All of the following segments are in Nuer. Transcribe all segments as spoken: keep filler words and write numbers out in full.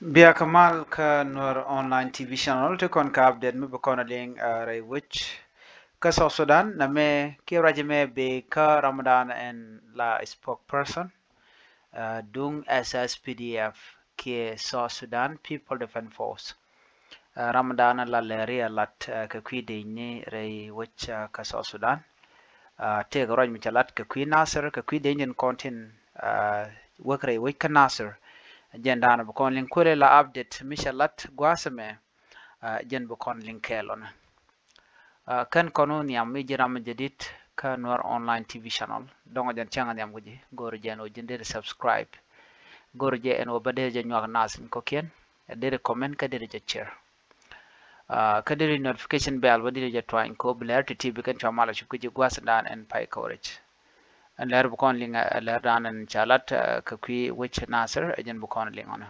Bia kɛ mal kä Nuer Online T V channel ti kɔn kä update mi bi kɔn a liŋ, uh, rɛy wec kä South Sudan. Nɛ mɛ kiɛ ruac mɛ bi kä Ramadan ɛn la spokesperson, uh, duŋ S S P D F kiɛ South Sudan People Defense Force. Uh, Ramadan la lɛ ri a lat, uh, kɛ kui̱ dec ni rɛy wec, uh, kä South Sudan. Uh, tëëkɛ ruac mi ca lat kɛ kui̱ Nasir, kɛ kui̱ dec ni kɔn tin, uh, wek rɛy wec kä Nasir. Jɛn daanɔ bi kɔn liŋ kuëlɛ la update mi ca lat gua̱a̱th ɛmɛ, uh, jɛn bi kɔn liŋ kɛɛl ɔnɛ. Uh, kɛn kɔn wä nhiam mi ji̱ ram mi jadid kä Nuer Online T V channel. Dɔ̱ŋ jɛn cäŋ nhiam kä ji̱, go̱o̱r jɛn wä ji̱n deri subscribe. Go̱o̱r jɛ ɛn wä bä deri jɛ nyuak nath in kɔ̱kiɛn, deri comment kä deri jɛ share. Uh, kä deri notification bell bä deri jɛ tuany kɛ wä bi lɛr ti ti bi kɛn cua mal a cup kä ji̱ gua̱a̱th in daan ɛn pay coverage. Ɛn lɛr bi kɔn liŋ, uh, lɛr daan ɛn ca lat, uh, kɛ kui̱ wec Nasir, ɛ jɛn bi kɔn liŋ ɔnɛ.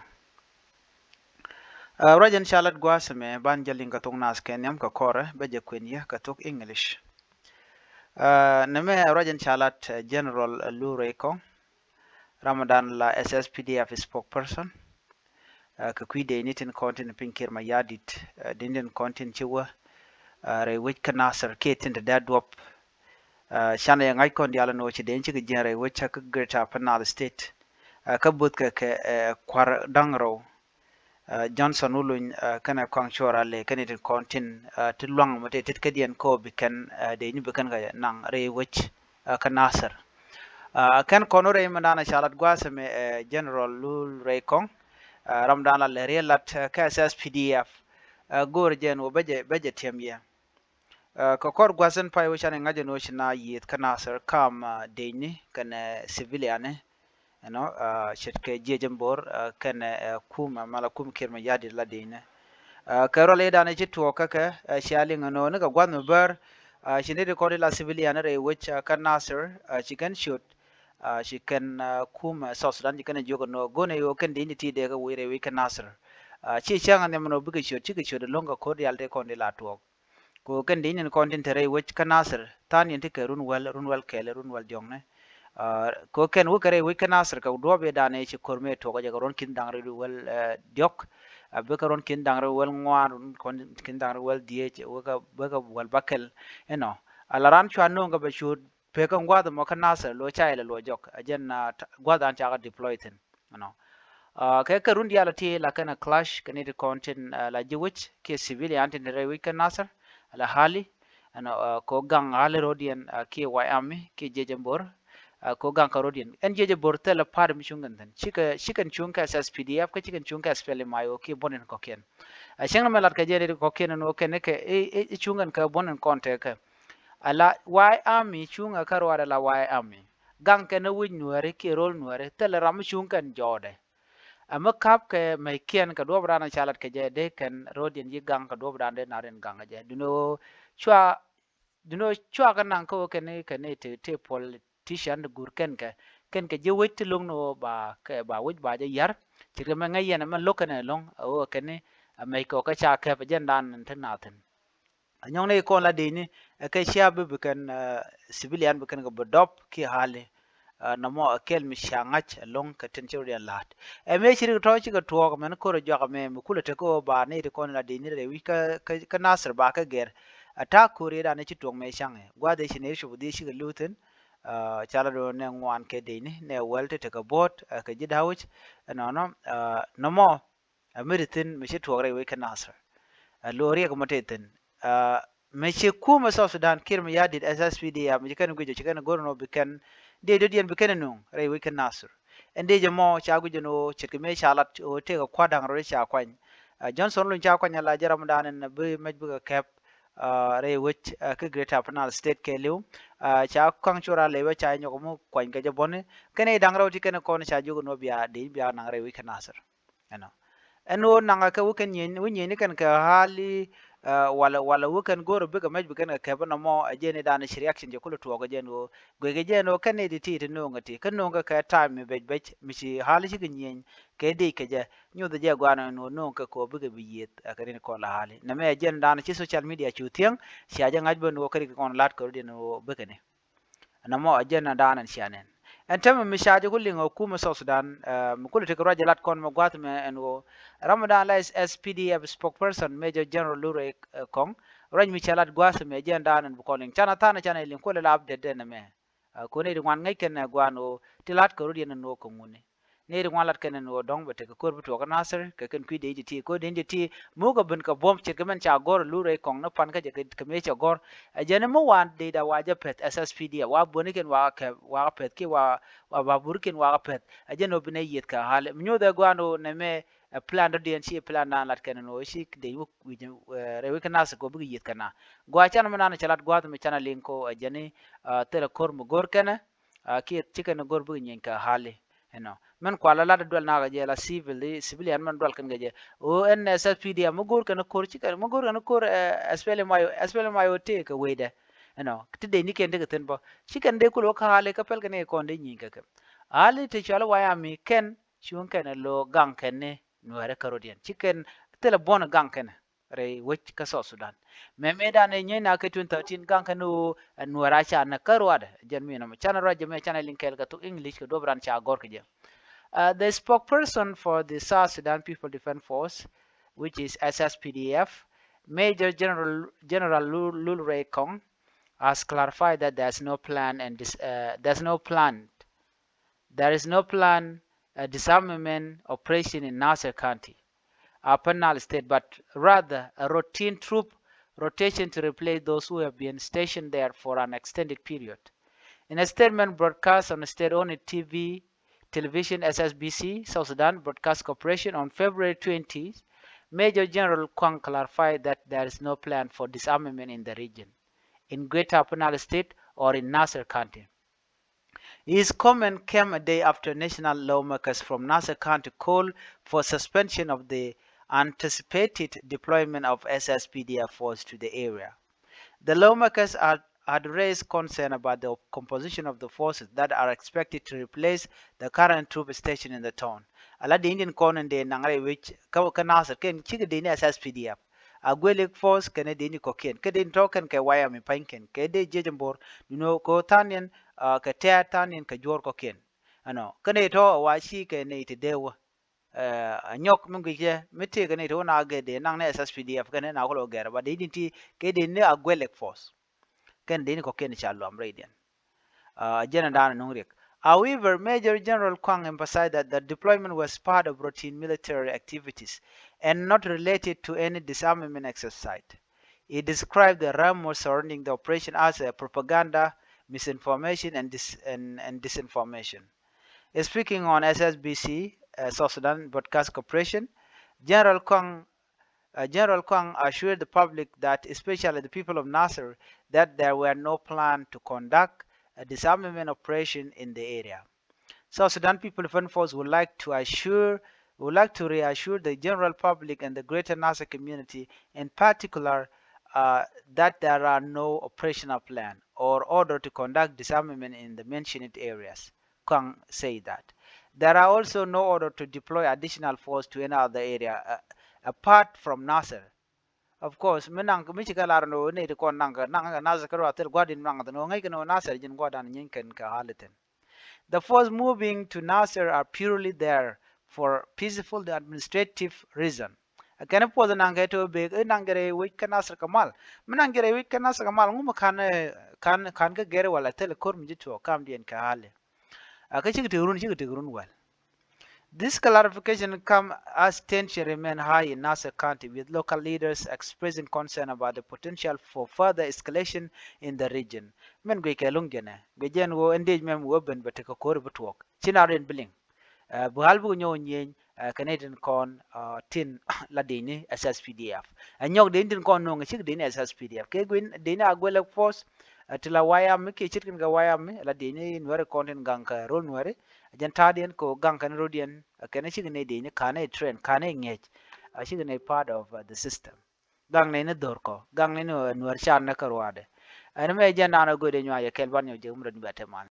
Uh, ruac ɛn ca lat gua̱a̱th ɛmɛ ban jɛ liŋ kɛ thok nath kɛ nhiam kɛ kɔrɛ bɛ jɛ kuɛn yɛ kɛ thok English. Uh, nɛ mɛ ruac ɛn ca lat, uh, General, uh, Lu Rɛy Kɔŋ, Ramadan la S S P D F spokesperson. Uh, kɛ kui̱ dec ni tin kɔn tin piny Kiir Mayardit, uh, dec ni tin kɔn tin ci wä, uh, rɛy wec kä Nasir kiɛ tin te dee duɔp. Uh, canɛ yɛ ŋa̱c kɔn diaal ɛn ɣöö ci dec ni cikɛ jiɛn rɛy wec kä Greater Upper Nile State. Uh, kä bo̱th kɛ kɛ, uh, kua̱r da̱ŋ rɛw. Uh, Johnson Wuluny, uh, kɛnɛ Kɔaŋ Cuɔr Alɛ kɛnɛ tin kɔn tin, uh, ti luaŋ mɛ ti tet kädiɛn kɛ ɣöö bi kɛn, uh, dec ni bi kɛn kɛ naŋ rɛy wec, uh, kä Nasir. Uh, kɛn kɔn wä rɛy mɛn daanɔ ca lat gua̱a̱th ɛmɛ, uh, General Lu Rɛy Kɔŋ, uh, ram daan la lɛ riɛl lat, uh, kä S S P D F, uh, go̱o̱r jɛn wä bä jɛ, bä jɛ tiɛm yɛ. Uh, kɛ kɔr gua̱a̱th in pay wä canɛ ŋa̱c ɛn wä ci na yiëth kä Nasir kam, uh, dec ni kɛnɛ, uh, civilian ni. You know, uh, ce̱tkɛ jiɛc in bo̱r, uh, kɛnɛ, uh, kum, uh, mala kum Kiir Mayardit la dec ni. Uh, kɛ rual i̱ danɛ ci tuɔɔk kä kɛ, uh, cia liŋ ɛn ɣöö ni kɛ gua̱th mi bär, uh, ci ni ti kɔn ti la civilian rɛy wec, uh, kä Nasir, uh, ci kɛn ciöt, uh, ci kɛn, uh, kum, uh, South Sudan ci kɛn jiök ɛn ɣöö go̱n ɛ ɣöö kɛn dec ni ti dee kɛ wec rɛy wec kä Nasir. Uh, ci cäŋ ɛn nhiam ɛn ɣöö bikɛ ciöt, cikɛ ciöt ɛlɔ̱ŋ kɛ ko̱r diaal tëë kɔn ti la tuɔɔk. Kɛ ɣöö kɛn dec ni kɔn tin te rɛy wec kä Nasir, tha̱a̱ŋ ni ti kɛ run wäl, run wäl kɛɛl, run wäl diɔ̱ŋni. Uh, kɛ ɣöö kɛn wä kɛ rɛy wec kä Nasir kɛ duɔ̱ɔ̱p i̱ danɛ ci ko̱r mëë tuɔɔk jɛ kɛ ruɔ̱n ki̱n da̱ŋ rɛw wäl, uh, diɔ̱k. Uh, bikɛ ruɔ̱n ki̱n da̱ŋ rɛw wäl ŋuan, ruɔ̱n kɔn ki̱n da̱ŋ rɛw wäl dhieec, wekɛ, bikɛ wäl bäkɛl. Inɔ, ala raan cua nööŋ kɛ bɛ cu pek kɛ gua̱a̱th ɛmɔ kä Nasir, lo̱ ca ilɛ luɔc jɔk. Ɛ jɛn, uh, gua̱a̱th an cakɛ deploy thi̱n. Ɛnɔ. Uh, kɛ kɛ run diaal ti la kɛn a clash kɛ ni ti kɔn tin, uh, la ji̱ wec kiɛ civilian tin rɛy wec kä Nasir, la hali. Ɛnɔ, uh, kɛ gaŋ hali rodiɛn, uh, kiɛ White Army kiɛ jiɛc in bo̱r, uh, kɛ gaŋ kä rodiɛn. Ɛn jiɛc in bo̱r thilɛ party mi cuŋ kɛn thi̱n. Cikɛ, cikɛn cuŋ kɛ S S P D F kä cikɛn cuŋ kɛ S P L M I O kiɛ buɔ̱n in kɔ̱kiɛn. Uh, cäŋ ni mɛ lat kɛ jɛ ni ti kɔ̱kiɛn ɛn wä kɛn kɛ i̱, i̱, i̱ cuŋ kɛn kɛ buɔ̱n in kɔn tekɛ. Ala White Army cuŋɛ kä ruaadɛ la White Army. Gaŋ kɛn ni wi̱c nuääri kiɛ ro̱l nuääri, thilɛ ram mi cuŋ kɛn jɔɔdɛ. Ɛ mi ka̱p kɛ mɛykiɛn kɛ duɔ̱ɔ̱p raan ca lat kɛ jɛ dee kɛn ro̱diɛn yi gaŋ kɛ duɔ̱ɔ̱p raan dee na̱r in gaŋ kɛ jɛ. Duundɛ ɣöö cua, duundɛ ɣöö cua kɛ naŋ kä ɣöö kɛn, kɛn ti, ti politician ti guur kɛn kɛ, kɛn kɛ ji̱ wec ti lo̱ŋ ni ɣöö ba, kɛ ba wec ba jɛ ya̱r. Ce̱tkɛ mɛ ŋäc yɛn ɛ mɛ lo̱k kɛn ɛlɔ̱ŋ, ɛ ɣöö kɛn ɛ mɛy kɛ ɣöö kä ca kɛp ɛ jɛn daan ti nath thi̱n. Ɛ nyɔŋni kɔn la dec ni, ɛ kɛ cia bi bi kɛn, uh, civilian bi kɛn kɛ bi dɔp kiɛ hali. Uh, nɔmɔ ɛ kɛl mi cia ŋa̱c ɛlɔ̱ŋ kɛ tin ci rɔ̱diɛn la̱a̱t. Ɛ mëë ci rik tɔ̱ cikɛ tuɔɔk mɛn ko̱r ɛ juak ɛmɛ mi kulɛ tek kä ɣöö ba ni ti kɔn la dec ni rɛy wi̱c kä, kä, kä Nasir ba kɛ gɛr. Ɛ ta̱a̱ ko̱r i̱ dan ci tuɔɔk mɛ caŋɛ. Gua̱a̱th ëë ci nɛy cop dhieec cikɛ luth thi̱n. Uh, ca la do̱n nɛ ŋuan kɛ dec ni, nɛ wäl ti tekɛ bo̱o̱t, uh, kɛ ji̱ da̱wec. Ɛnɔnɔ, uh, nɔmɔ ɛ mi ti thi̱n mi ci tuɔɔk rɛy wec kä Nasir. Ɛ lo̱o̱ riɛk mɔ tëë thi̱n. Ɛ mi ci kumɛ South Sudan, Kiir Mayardit, S S P D F, mi ci kɛn guic ɔ ci kɛn go̱r nɔ bi kɛn dee dödiɛn bi kɛn nuŋ rɛy wec kä Nasir. Ɛn dee jɛ mɔ ca guic ɛn ɣöö ce̱tkɛ mëë ca lat ɣöö tëëkɛ kua̱r da̱ŋ rɔ̱ ca kuany. Ɛ Johnson Wuluny ca kuany ala jɛ ramdan ɛn bi mɛc bikɛ kɛp, ɛ, rɛy wec, ɛ, kä Greater Upper Nile State kɛɛliw. Ɛ ca Kɔaŋ Cuɔr Alɛ wä ca nyɔk mi kuany kɛ jɛ buɔ̱ni. Kɛn i̱ da̱ŋ rɛw ti kɛn kɔn ca jiök ɛn ɣöö bia dec bia naŋ rɛy wec kä Nasir. Ɛnɔ. Ɛn ɣöö naŋ kɛ wä kɛn nyieny, wä nyieny ni kɛn kɛ hali, ɛ, walɛ, walɛ wä kɛn go̱o̱r bikɛ mɛc bi kɛn kɛ kɛp ɛn ɛmɔ ɛ jɛn i̱ danɛ ci reaction jɛ kulɛ tuɔɔk ɛ jɛn ɣöö guic ɛ jɛn ɣöö kɛn i̱ ti ti ti no̱o̱ŋ ɛ ti kä no̱o̱ŋ kɛ kɛ time mi bec bec mi ci hali cikɛ nyieny kɛ dec kɛ jɛ nyuth ɛ jɛ gua̱a̱n ɛn ɣöö no̱o̱ŋ kɛ kɛ ɣöö bikɛ bi yieth ɛ kɛ rin kɔn la hali. Nɛmɛ ɛ jɛn danɛ ci social media cu thiäŋ cia jɛ ŋa̱c ben ɣöö kɛ rin kɔn la̱t kɛ rɔ̱diɛn ɣöö bikɛ ni. Nɔmɔ ɛ jɛn ɛ da̱a̱n ɛn cia nɛn. Ɛn täämɛ mi ca jɛ ku liŋ ɛ kumɛ South Sudan, ɛ, mi kulɛ tekɛ ruac jɛ lat kɔn mɛ gua̱th mɛ ɛn ɣöö ram mi dan la S P D F spokesperson Major General Lurey, ɛ, Kong, ruac mi cɛ lat gua̱th mɛ jɛn dan ɛn bi kɔn liŋ. Canɛ tha̱a̱n canɛ liŋ kulɛ la update dɛn ɛmɛ. Ɛ, kɔn nɛy ti ŋuan ŋäc kɛn ɛ gua̱a̱n ɣöö ti la̱t kɛ rot yɛn ɛn ɣöö kɛ ŋuni. Nɛy ti ŋuan lat kɛn ɛn ɣöö dɔ̱ŋ bɛ tekɛ ko̱r bi tuɔɔk kä Nasir kɛ kɛn kui̱ dee ji̱ ti, ko̱r dee ji̱ ti mukɛ ben kɛ buɔ̱m ce̱tkɛ mɛn ca gɔ̱r Lurey Kong ni pan kä jɛ kɛ, kɛ mëë cɛ gɔ̱r. Ɛ jɛn ɛmɛ wan dee da wa jɛ pɛth S S P D F, wa buɔ̱ni kɛn wa kɛ, wa kɛ pɛth kiɛ wa, wa babur kɛn wa kɛ pɛth. Ɛ jɛn ɣöö bi nɛ yieth kɛ ɣa̱l. Mi nyoth ɛ gua̱a̱n ɣöö nɛmɛ ɛ plan dɔ̱diɛn ci plan dan lat kɛn ɛn ɣöö ci dee wä wi̱c, ɛ, rɛy wec kä Nasir kɛ ɣöö bikɛ yieth kɛ na. Gɔaa can mi nan cɛ lat gua̱a̱th mi can a liŋ ko ɛ jɛn i̱, ɛ, thilɛ ko̱r mi go̱r kɛnɛ, ɛ, kiɛ ci kɛn go̱r bikɛ nyieeny kɛ ɣa̱li. Ɛnɔ. Mɛn kual a lat a dual nakä jɛ la civil, civilian mɛn dual kɛn kɛ jɛ. Ɣöö ɛn S S P D F mi go̱r kɛn ko̱r, ci kɛn, mi go̱r kɛn ko̱r, ɛ, S P L M I O, S P L M I O tekɛ wecdɛ. Ɛnɔ. Ti dee ni kɛn tekɛ thi̱n bä. Ci kɛn dee kulɛ wä kä ɣa̱li kä pɛl kɛn kɛ kɔn dee nyieeny kɛ kɛ. Ɣa̱li te cual wayami kɛn, cuŋ kɛn lo̱ gaŋ kɛn ni Nuɛɛrɛ kä rot yɛn. Ci kɛn thilɛ buɔ̱n gaŋ kɛn rɛy wec kä South Sudan. Mɛ mëë dan ɛ nyieeny na kɛ twenty thirteen gaŋ kɛn ɣöö ɛ Nuɛɛrɛ a ca näk kä ruaadɛ. Jɛn mi nɔmɔ canɛ ruac jɛ mɛ canɛ liŋ kɛɛl kɛ thok English kɛ duɔp ran ca gɔr kɛ jɛ. Uh, the spokesperson for the South Sudan People Defense Force, which is S S P D F, Major General, General Lul, Lul Rey Kong, has clarified that there's no plan and dis, uh, there's no plan, there is no plan a disarmament operation in Nasir County, Upper Nile State, but rather a routine troop rotation to replace those who have been stationed there for an extended period. In a statement broadcast on state-owned T V, television S S B C, South Sudan Broadcast Corporation, on February twentieth, Major General Kong clarified that there is no plan for disarmament in the region, in Greater Upper Nile State or in Nasir County. His comment came a day after national lawmakers from Nasir County called for suspension of the anticipated deployment of S S P D F force to the area. The lawmakers had, had raised concern about the composition of the forces that are expected to replace the current troop station in the town. Ala di Indian kɔn in dee naŋ rɛy wec kä, kä Nasir kɛn cikɛ dee ni S S P D F. Aguelek force kɛnɛ dee ni kɔkiɛn. Kä dee ni tɔ̱ kɛn kɛ wayami pa̱ny kɛn. Kɛ dee jiɛc in bo̱r. You know, kɛ tha̱a̱n yɛn, uh, kɛ tɛɛr tha̱a̱n yɛn kɛ juɔ̱ɔ̱r kɔkiɛn. Ɛnɔ. Kä nɛy tɔ̱ a wa ci kɛ nɛy ti dee wä. Uh, a nyɔk mi guic kɛ, mi tëëkɛ nɛy ti wä na gɛ dee naŋ ni S S P D F kɛnɛ na kulɛ wä gɛr. Ba dee ni ti, kɛ dee ni Aguelek force. Kɛn dee ni kɔkiɛn ca luam rɛydiɛn. Uh, jɛn a da̱a̱n a nuŋ riɛk. However, Major General Kong emphasized that the deployment was part of routine military activities and not related to any disarmament exercise. He described the rumors surrounding the operation as a propaganda, misinformation, and dis-, and, and disinformation. Speaking on S S B C, uh, South Sudan Broadcast Corporation, General Kong, uh, General Kong assured the public that, especially the people of Nasir, that there were no plan to conduct a disarmament operation in the area. South Sudan People Defense Force would like to assure, would like to reassure the general public and the greater Nasir community in particular, uh, that there are no operational plan or order to conduct disarmament in the mentioned areas. Kong said that. There are also no order to deploy additional force to any other area, uh, apart from Nasir. Of course, mi naŋ, mi cikɛ lar ni ɣöö nɛy ti kɔn naŋ kɛ, naŋ kɛ Nasir kärɔa thil gua̱di̱n naŋ kɛ thi̱n ɣöö ŋäc kɛn ɣöö Nasir ji̱n gua̱dan nyieny kɛn kɛ ɣa̱l ithin. The force moving to Nasir are purely there for peaceful administrative reason. Ɛ kɛn puɔth naŋ kɛ to bek i̱ naŋ kɛ rɛy wec kä Nasir kɛ mal. Mi naŋ kɛ rɛy wec kä Nasir kɛ mal ŋu mi ka̱n, eh, ka̱n, ka̱n kä gɛr wala thil ko̱r mi ji̱ tuɔɔk kamdiɛn kɛ ɣa̱li. Ɛ kä cikɛ tek run, cikɛ tek run wäl. This clarification come as tension remain high in Nasir County, with local leaders expressing concern about the potential for further escalation in the region. Mɛn guic kɛ luŋ jɛnɛ, guic jɛn ɣöö ɛn dec mɛm ɣöö ben bɛ tekɛ ko̱ri bi tuɔɔk. Ci nar in bi liŋ. Ɛ, bi ɣal bikɛ nyɔk nyieny, ɛ, kɛ nɛy tin kɔn, ɛ, tin la dec ni S S P D F. Ɛ nyɔk dec ni tin kɔn no̱o̱ŋ, ɛ cik dec ni S S P D F. Kɛ guic dec ni Aguelek force, ɛ, ti la wayam mi kiɛ ce̱tkin kɛ wayam mi, la dec ni Nuɛri kɔn tin gaŋ kɛ rol Nuɛri. Jɛn ta̱a̱diɛn kɛ ɣöö gaŋ kɛn rodiɛn, ɛ, kɛn cikɛ nɛy dec ni ka̱n ɛ train, ka̱n ɛ ŋi̱eec, ɛ, cikɛ nɛy part of, uh, the system. Gaŋ nɛy ni dho̱r kɔ, gaŋ nɛy ni, uh, Nuɛr ca̱r ni kä ruaadɛ. Ɛn mɛ jɛn da̱a̱n ɛ göödɛ nyuac ɛ kɛl ban nyɔk jek mi rɔ ni bɛ te mal.